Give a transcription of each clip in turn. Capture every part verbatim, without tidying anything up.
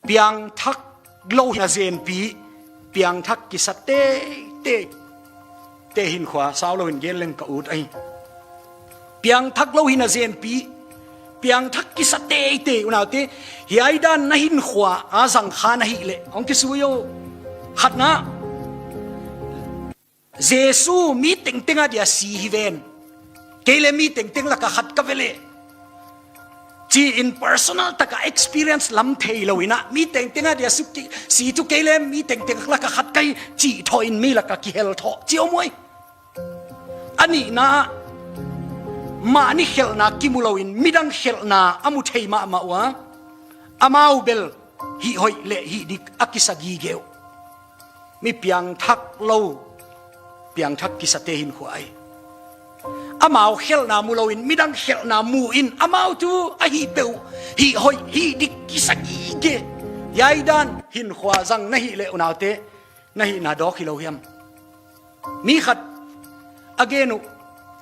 Piangthak lo hi na zenpi, piangthak kisa teitei te hinkhua sau lo in gen leng ka ut ahi. Piangthak lo hi na zenpi, piangthak kisa teitei, unaute, hiai dan na hinkhua a zang kha na hih leh hong kisui o. Khatna, Jesu mi tengteng a dia si hi ven. Kei le mi tengteng laka khat ka ve leh, ci-in personal taka experience lam thei lo in ah, mi tengteng a dia si tu kei le mi tengteng laka khat ka hi cih thawh in mi laka kihel thawh ci om uh ei. A nihna ah, mahni khelhna kimu lo in midang khelhna a mu thei mahmah uh a, amau bel hih hoih le hih dik a kisa gige uh. Mi piangthak lo, piangthak kisate hinkhua ahi. Amau khelhna mu lo in midang khelhna mu in amau tu a hih peuh hih hoih hih dik kisa gige. Hiai dan hinkhua zang na hih leh unaute, na hihna dawk hi lo hiam? Mi khat a gen uh,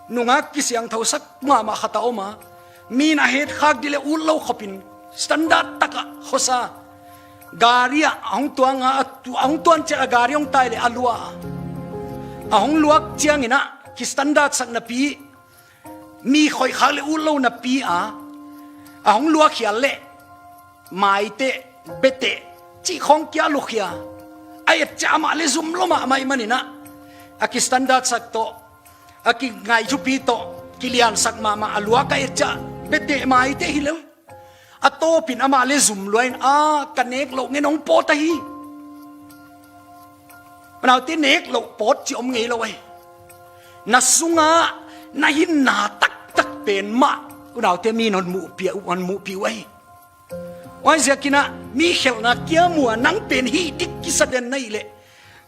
nungak kisiangthosak mahmah khat a om a, mi in a het khak dih leh ut lo khopin standard takah khosa. Gari ah a hong tuang a, a tu-, a hong tuan ciang a gari hong tai leh a lua a, a hong luak ciangin ah kistandard sak napi, mi khoih khak leh ut lo napi a, a hong luak hial leh maite, bete cih khawng kia lukhia. A et ciang amah le zum lo mahmah ahih manin ah, a kistandard sak tawh, a kingaih thupi tawh kiliansak mahmah a luak a et ciang bete maite hi lo. A tawpin amah le zum lua in, a ka nek loh ngen hong pawt ahi. Unaute, nek loh pawt ci om ngei lo ahi. Na sungah na hinna taktak pen mah unaute, mi in hon muhpih uh, hon muhpih uh ahi. Huaiziakin ah mi khelhna kia mu a, nang pen hih dik kisa den na hih leh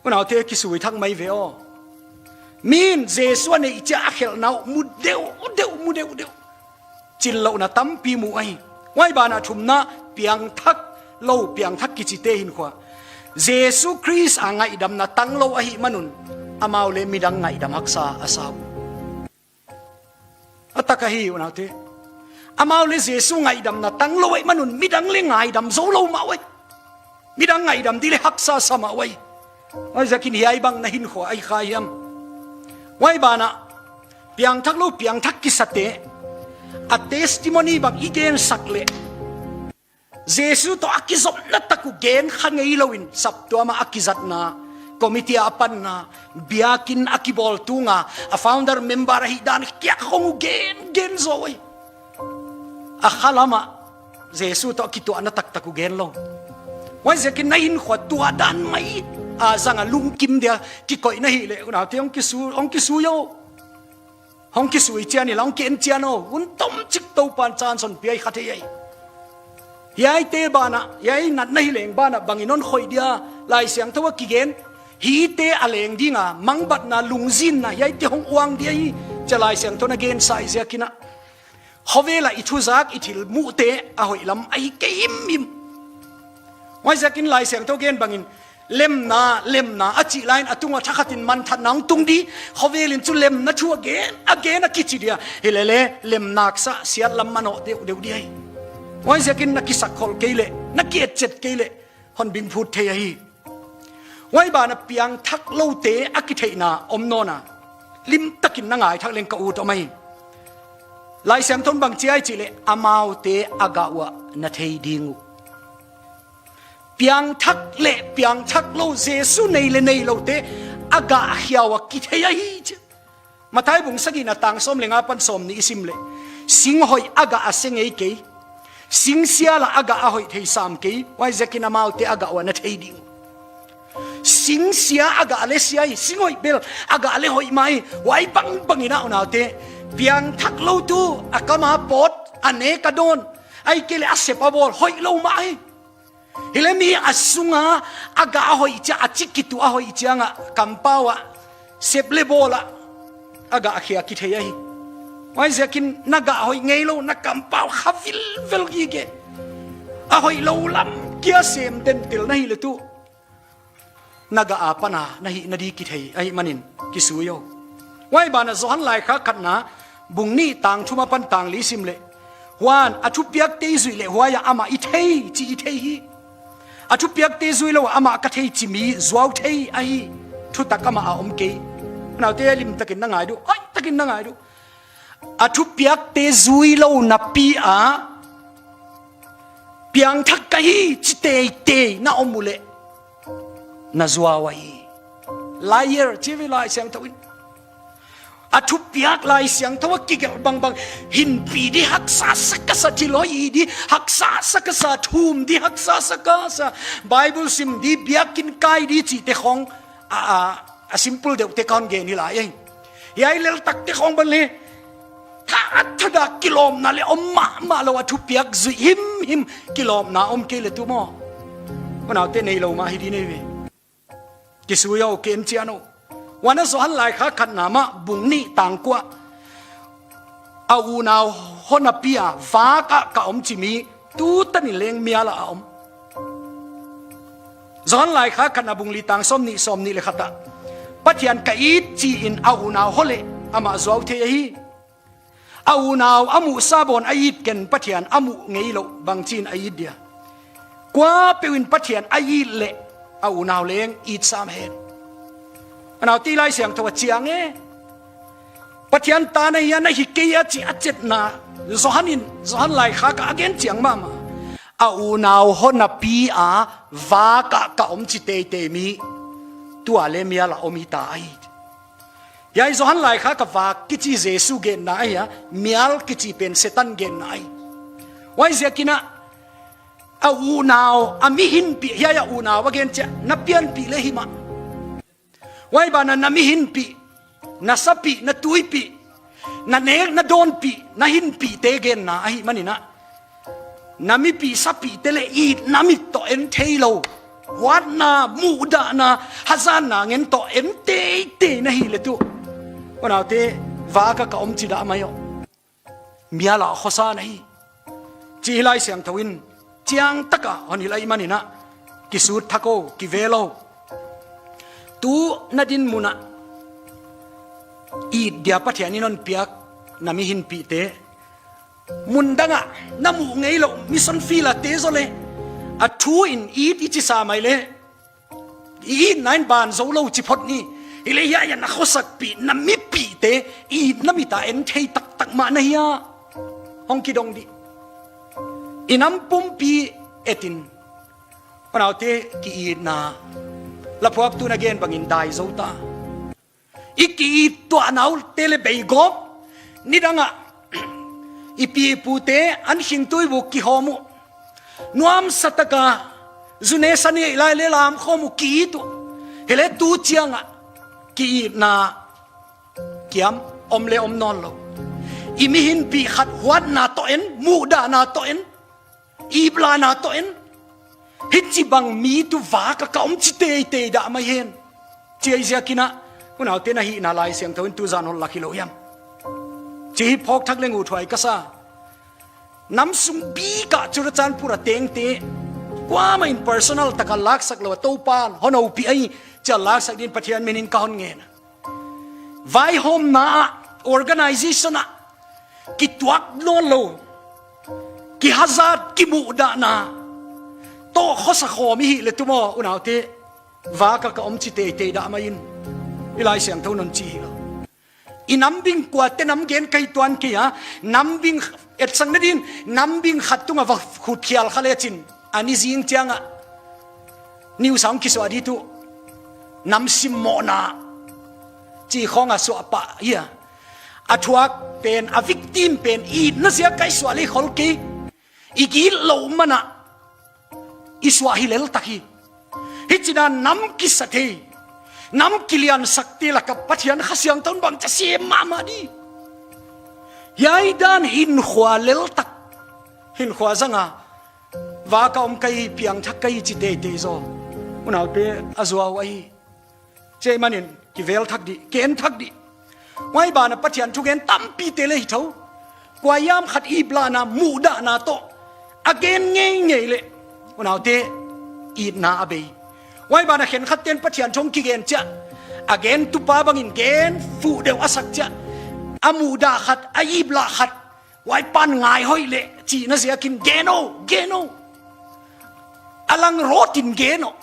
unaute, kisui thak mai ve aw. Mi in Jesu a neih ciang a khelhna uh mu deuhdeuh, mu deuhdeuh. Cin lohna tampi mu ahi. Huai banah thumna, piangthak lo, piangthak kicite hinkhua, Jesu Khrist a ngaihdamna tang lo ahih manun amau le midang ngaihdam haksa a sa uh. A tak ahi unaute. Amau le Jesu ngaihdamna tang lo ahih manun midang le ngaidam zo lo mah uh ahi. Midang ngaihdam dih le haksa sa mah uh ahi. Huaiziakin hiai bang na hinkhua ahi kha hiam? Huai banah piangthak lo, piangthak kisate a testimony bang i gensak leh, Jesu tawh a kizopna tak uh gen kha ngei lo in, saptuam ah a kizatna, committee ah a panna, biakinn a kibawl tunga a founder member ahih dan kia khong uh gen, gen zaw uh ahi. A khalam ah Jesu tawh a kituahna taktak uh gen lo. Huaiziakin na hinkhua tua dan mai a zang a lungkim dia kikoih na hih leh unaute, hong kisu, hong kisui aw. Hong kisui cian inla, hong ken cian aw. Hun tomcik Topan chanson pia hi kha thei ahi. Hiaite banah, hiai natna hi leng banah bangin hon khoih dia, Laisiangthou a kigen, hihte a leng dinga mangbatna, lungzinna, hiaite hong uang dia hi, ci-a Laisiangthou in a gensa ahih ziakin ah, khovel ah i thuzak, i thil muhte a hoih lam ahi kei himhim. Huaiziakin Laisiangthou gen bangin, lemna, lemna a cih lai-in a tungah thakhatin manthatna hong tung dih, khovel in cu lemna thu a gen, a gen a kici dia. Hi lele, lemna haksa, siatlam manawh deuhdeuh dih ahi. Huaiziakin na kisakkholh kei leh, na ki-etcet kei leh, hon bingphut thei ahi. Huai banah piangthak lote a kitheihna om nawn a, limtakin na ngaithak leng ka ut om ahi. Laisiangthou in bang ci hiam cih leh, amaute a gah uh ah na thei ding uh. Piangthak le piangthak lo, Jesu nei le nei lote a gahkhia uh a kithei ahi ci. Matthai bung sagihna tang sawm le nga pan sawmnih i sim leh, singhoih a gah a sia ngei kei, singsia lah a gah a hoih thei sam kei, huaiziakin amaute a gah uh ah na thei ding uh. Singsia a gah le sia hi, singhoih bel a gah le hoih mah hi. Huai bangbangin ah unaute, piangthak lo tu a kam a pawt, a nek a dawn, ahih kei leh a sep a bawl hoih lo mah hi. Hi leh mi a sunga a gah a hoih ciang, a ci kitu a hoih ciangah kampau ah, sep le bawl ah a gahkhia kithei ahi. Huaiziakin na gah hoih ngei lo, na kampau kha vilvel gige, a hoih lo lam kia sem dentel na hih leh tu na gah a pana na hih nading kithei ahih manin kisui aw. Huai banah Johan laikhak khatna bung nih tang thum a pan tang li sim leh, huan a thupiakte i zuih leh huai ah amah i thei cih i thei hi. A thupiakte zui lo ah amah ka thei ci mi zuau thei ahi. Thutak amah a om kei. Naute, limtakin na ngai duh, hoihtakin na ngai duh. A thupiakte zui lo napi ah piangthak ka hi ci teitei na om uh leh na zuau ahi. Liar ci ve Lai Siangtho in. A thupiak Lai Siangtho a kigelh bangbang, hinpi di haksa sa ka sa, thilhoih ih di haksa sa ka sa, thum di haksa sa ka sa, Bible sim di, biakinn kai di cihte khawng a, a, a simple deuhte ka hon gen hi lai ei. Hiai leltakte khawng bang le tha, a thadah kilawmna le om mahmah lo, a thupiak zuih himhim kilawmna om kei le tu maw? Unaute, nei lo mah hi di nei ve. Kisui aw, ken cian aw. Huan ah Johan laikhak khatna mah bung nih tang kua, a unau hon a pi a vak ah ka om ci mi tu tanin leng mial ah a om. Johan laikhak khatna bung li tang sawm nih, sawm nih le khat ah, Pathian ka it ci-in a unau hon leh amah zuau thei ahi. A unau a muhsa bawn a it ken, Pathian a muh ngei loh bangci-in a it dia? Kuapeuh in Pathian a it leh a unau leng itsa mah hen. Unaute, Lai Siangtho a ciang e. Pathian ta na hi a, na hi kei a ci a ciatna, Johan in, Johan laikhak ah a gen ciang mahmah. A unau hon a pi a vak ah ka om ci teitei mi tua le mial ah om hi ta ahi. Hiai Johan laikhak ah vak kici Jesu genna ahi a, mial kici pen Setan genna ahi. Huaiziakin ah a unau, a mihinpih, hiai a unau a gen ciang, na pianpih le hi mah. Huai banah na mihinpih, na sapih, na tuipih, na nek na dawnpih, na hinpihte genna ahih manin ah, na mipih sapihte le itna mit tawh en thei lo, huatna, muhdahna, hazatna ngen tawh en teitei na hi le tu, unaute, vak ah ka om ci dah mai aw. Mial ah khuasa na hi, ci hi Lai Siangtho in ciangtak a hon hilh ahih manin ah, kisut thak aw, kivel aw. Tu na din mun ah it dia Pathian in hon piak na mihinpihte, mundang ah na muh ngei loh mission field ah te zaw le a thu in it i cisa mai le, i itna in ban zo lo ci phot ni. Hi le hiai ah na khuasakpih, na mipihte itna mit a en thei taktak mah na hi a, hong kidong dih. I nam pumpi etin, unaute, ki-itna, laphuaktu in a gen bangin dai zo ta. I ki-it tuahna uh te le beigawp, nidang ah i pi i pute an khingtui buk kihawm uh, nuamsa taka zu ne sa neih lai le lamkhawm uh ki-it uh. Hi le tu ciang ah ki-itna kiam, om le om nawn lo. I mihinpih khat huatna tawh en, muhdahna tawh en, iplahna tawh en, hici bang mi tu vak ah ka om ci teitei dah mai hen. Ci ahih ziakin ah, unaute, na hihna Lai Siangtho in tuzan hon lak hi lo hiam? Ci hi phawk thak leng uh thuai ka sa. Nam sung bik ah Churachandpur a tengte kuamah in personal taka laksak lo a, Topan hon hopih ahi, ci a laksak dingin Pathian minin ka hon ngen a. Vaihawmna ah, organization ah kituak nawn lo, kihazat, kimuhdahna tawh khuasa khawm i hih le tu maw, unaute, vak ah ka om ci teitei dah mai in. I Lai Siangtho in hon ci hi lo. I nam bing kuate nam gen ka hi tuan kei a, nam bing, etsakna din, nam bing khat tungah va khutkhial kha lecin, a ni zing ciang ah news ah hong kisuah dih uh, nam simmawhna ci khawng a suah pah hi a, a thuak pen, a victim pen itna ziak a i suah le khol kei, i gilo man ah i suah hi leltak hi. Hici dan nam kisa thei, nam kiliansakte lak ah Pathian Kha Siangtho in bangci a sem mahmah dih? Hiai dan hinkhua leltak, hinkhua zang a, vak ah om ka hi, piangthak ka hi ci teitei zaw, unaute, a zuau ahi. Ci ahih manin kivel thak dih, ken thak dih. Huai banah Pathian thugen tampite le hi tho. Kua hiam khat iplahna, muhdahna tawh a gen ngeingei leh, unaute, itna a bei. Huai banah khenkhatte in Pathian thu hong kigen ciang, a gen tupa bangin gen fuh deuh a sak ciang, a muhdah khat, a iplah khat, huai pan ngai hoih leh cihna ziakin gen aw, gen aw. a langrawt in gen aw,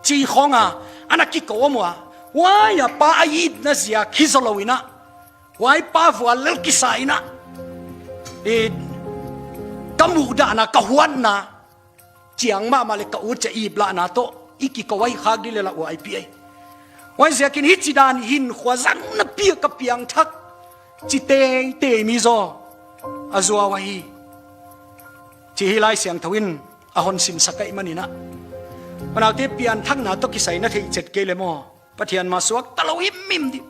ci khawng a, a na kiko om uh a, huai a pa a itna zia hi zaw lo in ah, huai pa vual lel kisa in ah, i, ka muhdahna, ka huatna ciang mahmah leh ka ut ciang iplahna tawh i kiko ahi khak ding leh lah huaipi ei. Huaiziakin hih ci dan hinkhua zang napi a ka piangthak ci teitei mi zaw a zuau ahi, ci hih Lai Siangtho in a hon simsak ahih manin ah, unaute, pianthakna tawh kisai na theih ciat kei leh maw, Pathian ma suakta lo himhim ding.